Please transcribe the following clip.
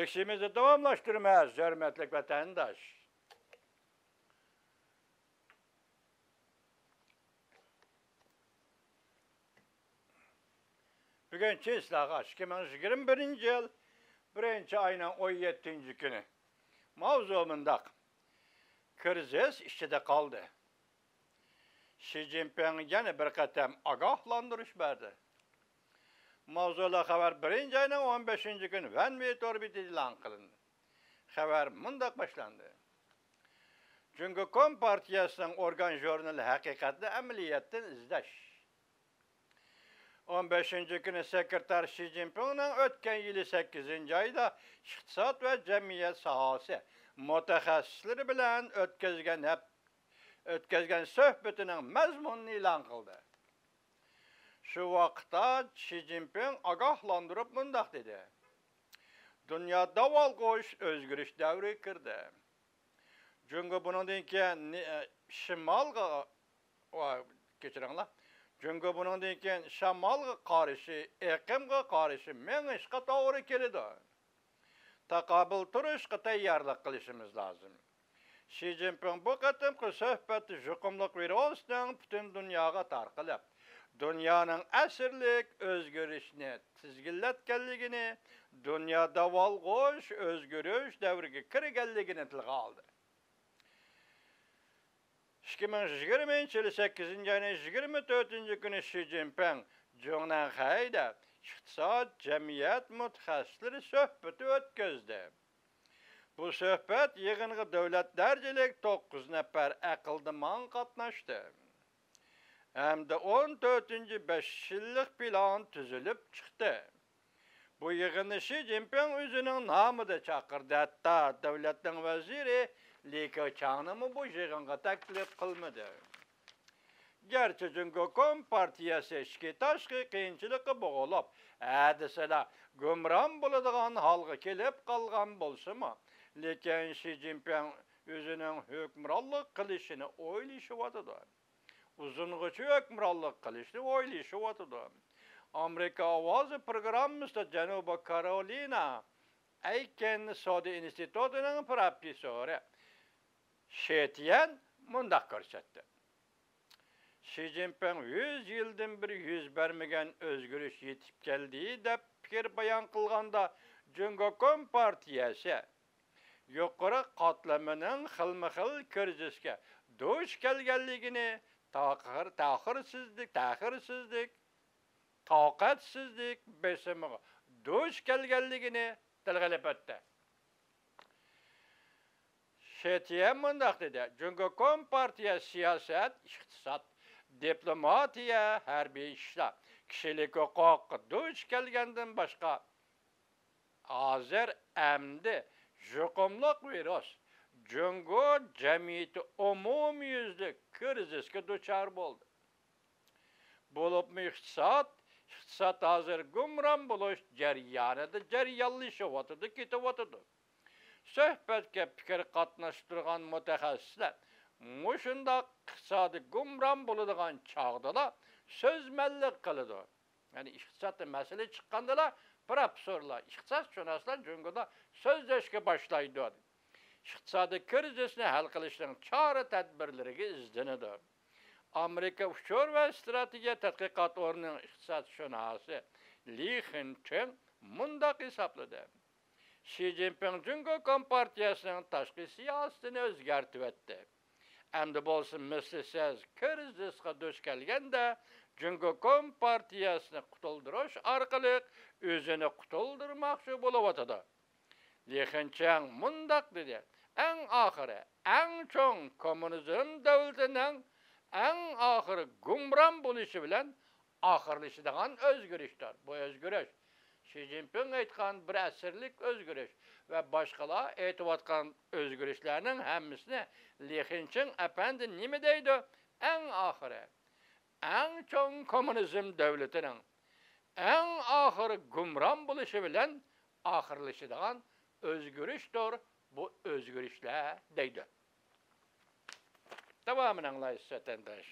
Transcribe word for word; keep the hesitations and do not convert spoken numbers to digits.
چېكىشىمىزنى داۋاملاشتۇرىمىز، ھۆرمەتلىك ۋەتەنداش. بۈگۈن چېسلاغا، ئىككى مىڭ يىگىرمە بىرىنچى يىل بىرىنچى ئاينىڭ ئون يەتتىنچى كۈنى. ماۋزۇ مۇنداق: كىرىزىس ئىچىدە قالدى. شى جىنپىڭ يەنە بىر قېتىم ئاگاھلاندۇرۇش بەردى. ماۋزۇلۇق خەۋەر بىرىنچى ئاينىڭ ئون بەشىنچى كۈنى ۋەن ۋېي تور بېتىدە ئېلان قىلىندى. خەۋەر مۇنداق باشلاندى: جۇڭگو كومپارتىيەسىنىڭ ئورگان ژۇرنىلى ھەقىقەتنى ئەمەلىيەتتىن ئىزدەش. ئون بەشىنچى كۈنى سېكرېتار شى جىنپىڭنىڭ ئۆتكەن يىلى سەككىزىنچى ئايدا ئىقتىساد ۋە جەمئىيەت ساھەسى مۇتەخەسسىسلىرى بىلەن ئۆتكۈزگەن ھەپ-، ئۆتكۈزگەن سۆھبىتىنىڭ مەزمۇنىنى ئېلان قىلدى. شۇ ۋاقىتتا شى جىنپىڭ ئاگاھلاندۇرۇپ مۇنداق دېدى: دۇنيا داۋالغۇش ئۆزگىرىش دەۋرىگە كىردى. جۇڭگو بۇنىڭدىن كېيىن نى-، شىمالغا، ۋا-، كەچۈرۈڭلار. جۇڭگو بۇنىڭدىن كېيىن شامالغا قارشى، ئېقىمغا قارشى مېڭىشقا توغرا كېلىدۇ. تاقابىل تۇرۇشقا تەييارلىق قىلىشىمىز لازىم. شى جىنپىڭ بۇ قېتىمقى سۆھبەتتە يۇقۇملۇق ۋىرۇسنىڭ پۈتۈن دۇنياغا تارقىلىپ، دۇنيانىڭ ئەسىرلىك ئۆزگىرىشنى تىزگىنلەتكەنلىكىنى، دۇنيا داۋالغۇش ئۆزگىرىش دەۋرىگە كىرگەنلىكىنى تىلغا ئالدى. ئىككى مىڭ يىگىرمىنچى يىلى سەككىزىنچى ئاينىڭ يىگىرمە تۆتىنچى كۈنى شى جىنپىڭ جۇڭنەنخەيدە ئىقتىساد، جەمئىيەت مۇتەخەسسىسلىرى سۆھبىتى ئۆتكۈزدى. بۇ سۆھبەت يىغىنىغا دۆلەت دەرىجىلىك توققۇز نەپەر ئەقىلدىماڭ قاتناشتى. ھەمدە ئون تۆتىنچى بەش يىللىق پىلان تۈزۈلۈپ چىقتى. بۇ يىغىننى شى جىنپىڭ ئۆزىنىڭ نامىدا چاقىردى، ھەتتا دۆلەتنىڭ ۋەزىرى لى كېچياڭنىمۇ بۇ يىغىنغا تەكلىپ قىلمىدى. گەرچە جۇڭگو كومپارتىيەسى ئىچكى تاشقى قىيىنچىلىققا بوغۇلۇپ، ھە دېسىلا گۇمران بولىدىغان ھالغا كېلىپ قالغان بولسىمۇ، لېكىن شى جىنپىڭ ئۆزىنىڭ ھۆكۈمرانلىق قىلىشىنى ئويلىشىۋاتىدۇ. ئۇزۇنغىچە ھۆكۈمرانلىق قىلىشنى ئويلىشىۋاتىدۇ. ئامېرىكا ئاۋازى پروگراممىسىدا جەنۇبىي كارولىنا ئەيكېن سودا ئىنستىتۇتىنىڭ پروفېسسورى شې تيەن مۇنداق كۆرسەتتى: شى جىنپىڭ يۈز يىلدىن بېرى يۈز بەرمىگەن ئۆزگىرىش يېتىپ كەلدى، دەپ پىكىر بايان قىلغاندا، جۇڭگو كومپارتىيەسى يۇقىرى قاتلىمىنىڭ خىلمۇ خىل كىرىزىسكە دۇچ كەلگەنلىكىنى، تاخىر-، تاخىرسىزلىك، تەخىرسىزلىك، تاقەتسىزلىك بېسىمىغا دۇچ كەلگەنلىكىنى تىلغا ئېلىپ ئۆتتى. شې تيەن مۇنداق دېدى: جۇڭگو كومپارتىيە سىياسەت، ئىقتىساد، دىپلوماتىيە، ھەربىي ئىشلار، كىشىلىك ھوقۇققا دۇچ كەلگەندىن باشقا، ھازىر ئەمدى يۇقۇملۇق ۋىرۇس جۇڭگو جەمئىيىتى ئومۇميۈزلۈك كىرىزىسكە دۇچار بولدى. بولۇپمۇ ئىقتىساد، ئىقتىساد ھازىر گۇمران بولۇش جەريانىدا جەريانلىشىۋاتىدۇ، كېتىۋاتىدۇ. سۆھبەتكە پىكىر قاتناشتۇرغان مۇتەخەسسىسلەر مۇشۇنداق ئىقتىسادىي گۇمران بولىدىغان چاغدىلا سۆزمەنلىك قىلىدۇ. يەنى ئىقتىسادتا مەسىلە چىققاندىلا، پروفېسسورلار، ئىقتىسادشۇناسلار جۇڭگودا سۆزلەشكە باشلايدۇ. ئىقتىسادىي كىرىزىسنى ھەل قىلىشنىڭ چارە-تەدبىرلىرىگە ئىزدىنىدۇ. ئامېرىكا ئۇچۇر ۋە ئىستراتېگىيە تەتقىقات ئورنىنىڭ ئىقتىسادشۇناسى لى خېنچىڭ مۇنداق ھېسابلىدى: شى جىنپىڭ جۇڭگو كومپارتىيەسىنىڭ تاشقى سىياسىتىنى ئۆزگەرتىۋەتتى. ئەمدى بولسا مىسلىسىز كىرىزىسقا دۇچ كەلگەندە، جۇڭگو كومپارتىيەسىنى قۇتۇلدۇرۇش ئارقىلىق ئۆزىنى قۇتۇلدۇرماقچى بولۇۋاتىدۇ. لى خېنچىڭ مۇنداق دېدى: ئەڭ ئاخىرى، ئەڭ چوڭ كوممۇنىزم دۆلىتىنىڭ ئەڭ ئاخىرى گۇمران بولۇشى بىلەن ئاخىرلىشىدىغان ئۆزگىرىشتۇر. بۇ ئۆزگىرىش، شى جىنپىڭ ئېيتقان بىر ئەسىرلىك ئۆزگىرىش ۋە باشقىلار ئېيتىۋاتقان ئۆزگىرىشلەرنىڭ ھەممىسىنى لى خېنچىڭ ئەپەندى نېمە دەيدۇ؟ ئەڭ ئاخىرى، ئەڭ چوڭ كوممۇنىزم دۆلىتىنىڭ ئەڭ ئاخىرى گۇمران بولۇشى بىلەن ئاخىرلىشىدىغان ئۆزگىرىشتۇر بۇ ئۆزگىرىشلەر دەيدۇ. داۋامىنى ئاڭلايسىز، ۋەتەنداش.